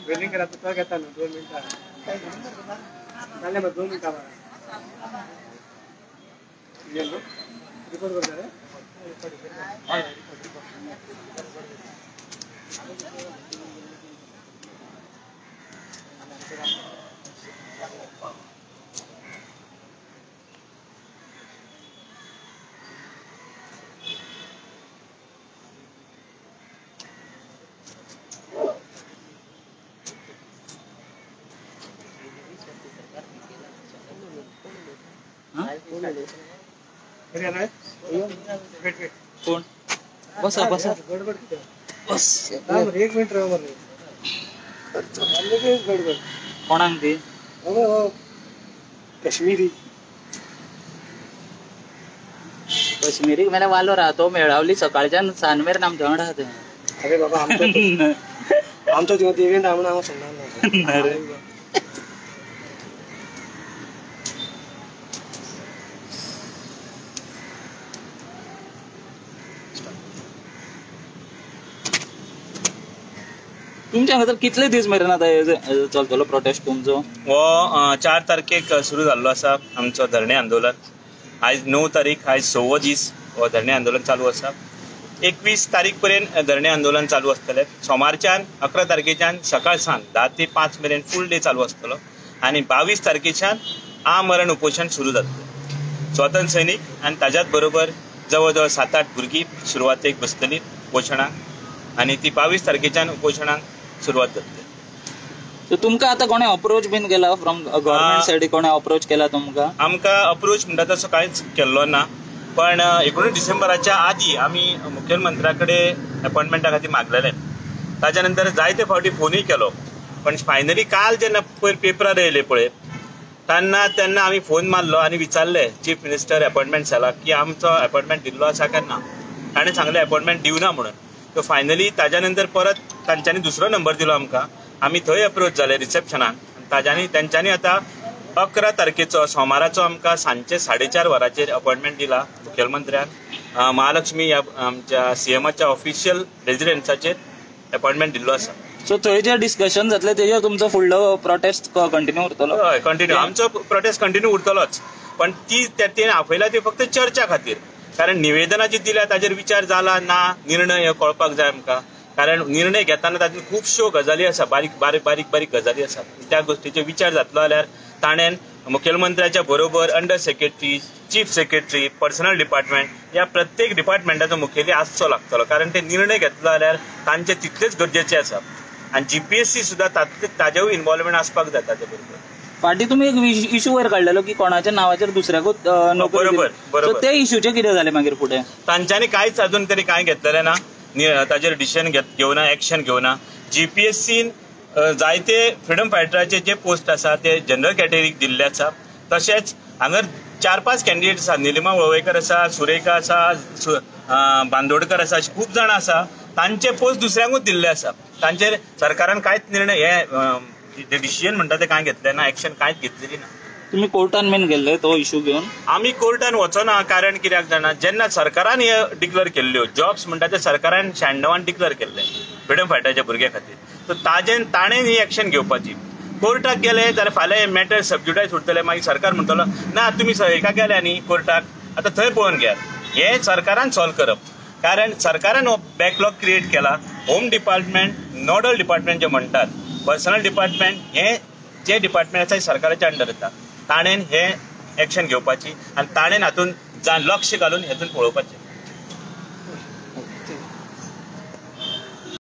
वेलिंग करा तो घेता न्हू 2 मिनटां जालें मरे 2 मिनटां रिपोर्ट करता रे. कोण बसा बसा बस एक मिनिट राव मरे कोणाक ती काश्मीरी काश्मीरी मेले वालो राहतो मेळावली सकाळच्यान सांज मेरेन आमच्या वांगडा आहा. अरे बाबा आमचो थिंगा देवेंद्र म्हणून हांव सोडना. तुमच्या हांगा कितले दीस मेरेन आतां चलतलो प्रोटेस्ट तुमचो? हो 4 तारखेक सुरू जाल्लो आसा आमचो धरणे आंदोलन. आयज 9 तारीख, आयज 6वो दीस हो धरणे आंदोलन चालू आसा. 21 तारीख पर्यंत धरणे आंदोलन चालू आसतलें. सोमारच्यान 11 तारखेच्यान सकाळ सावन 10 ते 5 मेरेन फूल डे चालू आसतलो आनी 22 तारखेच्यान आमरण उपोशण सुरू जातलें. स्वतंत्र सैनीक आनी ताज्याच बरोबर जवळ जवळ 7-8 भुरगीं सुरवातेक बसतलीं उपोशणाक आनी ती 22 तारखेच्यान उपोशणाक सुरवात जातली. सो तुमकां आतां कोणें अप्रोच बीन केला फ्रॉम गव्हर्मेंट सायड? कोणें अप्रोच केला तुमकां? आमकां अप्रोच म्हणटा तसो कांयच केल्लो ना, पण 19 डिसेंबराच्या आदी आमी मुखेलमंत्र्या कडेन अपॉयंटमेंटा खातीर मागलेलें. ताच्या नंतर जायते फावटी फोनूय केलो, पण फायनली काल जेन्ना पयर पेपरार येयले पळय तेन्ना आमी फोन मारलो आनी विचारलें चीफ मिनिस्टर अपॉयंटमेंट सेलाक की आमचो अपॉयंटमेंट दिल्लो आसा काय ना. ताणें सांगलें अपॉयंटमेंट दिवना म्हणून. सो फायनली ताज्या नंतर परत तांच्यांनी दुसरो नंबर दिलो आमकां, आमी थंय अप्रोच जाले रिसेप्शनाक. तांच्यांनी आतां 11 तारखेचो सोमाराचो आमकां सांजचे 4:30 वरांचेर अपॉयंटमेंट दिला मुखेलमंत्र्यान. महालक्ष्मी ह्या आमच्या सीएमाच्या ऑफिशियल रेजिडेन्साचेर अपॉयंटमेंट दिल्लो आसा. सो थंय जे डिस्कशन जातलें तेजेर तुमचो फुडलो प्रोटेस्ट कंटिन्यू उरतलो? हय, कंटिन्यू आमचो प्रोटेस्ट कंटिन्यू उरतलोच, पण ती तेणें आपयला ती फक्त चर्चा खातीर, कारण निवेदनां जी दिल्या ताजेर विचार जाला ना निर्णय हे कळपाक जाय आमकां. कारण निर्णय घेतना तातूंत खुबश्यो गजाली आसा, बारीक बारीक बारीक बारीक गजाली आसा. त्या गोश्टीचेर विचार जातलो जाल्यार ताणें मुखेलमंत्र्याच्या बरोबर under secretary, chief secretary, personnel department ह्या प्रत्येक डिपार्टमेंटाचो मुखेली आसचो लागतलो, कारण ते निर्णय घेतलो जाल्यार तांचे तितलेच गरजेचे आसा. आनी जीपीएससी सुद्दां ताजेवूय इन्वॉल्वमेंट आसपाक जाय ताजे बरोबर. फाटीं तुमी एक इशू वयर काडलेलो की कोणाच्या नांवाचेर दुसऱ्याकूच नोकरी. बरोबर बरोबर. ते इशूचें कितें जालें मागीर फुडें? तांच्यांनी कांयच अजून तरी कांय घेतलेलें ना, ताजेर डिसिजन घेवना, एक्शन घेवना. जीपीएससीन जायते फ्रिडम फायटराचे जे पोस्ट आसा ते जनरल कॅटेगरीक दिल्ले आसा. तशेंच हांगर 4-5 कॅन्डिडेट आसा, निलिमा वळवयकर आसा, सुरेखा आसा, बांदोडकर आसा, अशे खूब जाणां आसा, तांचे पोस्ट दुसऱ्यांकूच दिल्ले आसा. तांचेर सरकारान कांयच निर्णय हे डिसिजन म्हणटा ते कांय घेतलें ना, एक्शन कांयच घेतलेली ना. तुमी कोर्टान बीन गेल्ले तो इशू घेवन? आमी कोर्टान वचना, कारण कित्याक जाणा, जेन्ना सरकारान हे डिक्लेअर केल्ल्यो जॉब्स म्हणटा ते सरकारान 96 डिक्लेअर केल्ले फ्रिडम फायटराच्या भुरग्या खातीर, सो ताणें ही एक्शन घेवपाची. कोर्टाक गेले जाल्यार फाल्यां हे मॅटर सबज्युडायज उरतले, मागीर सरकार म्हणटलो ना तुमी हेका गेले न्ही कोर्टाक, आतां थंय पळोवन घेयात. हें सरकारान सॉल्व करप, कारण सरकारान हो बॅकलॉग क्रिएट केला. होम डिपार्टमेंट नॉडल डिपार्टमेंट जे म्हणटात, पर्सनल डिपार्टमेंट हे जे डिपार्टमेंट आसा सरकाराच्या अंडर येता, ताणें हे एक्शन घेवपाची आनी ताणें हातून लक्ष घालून हेतून पळोवपाचें.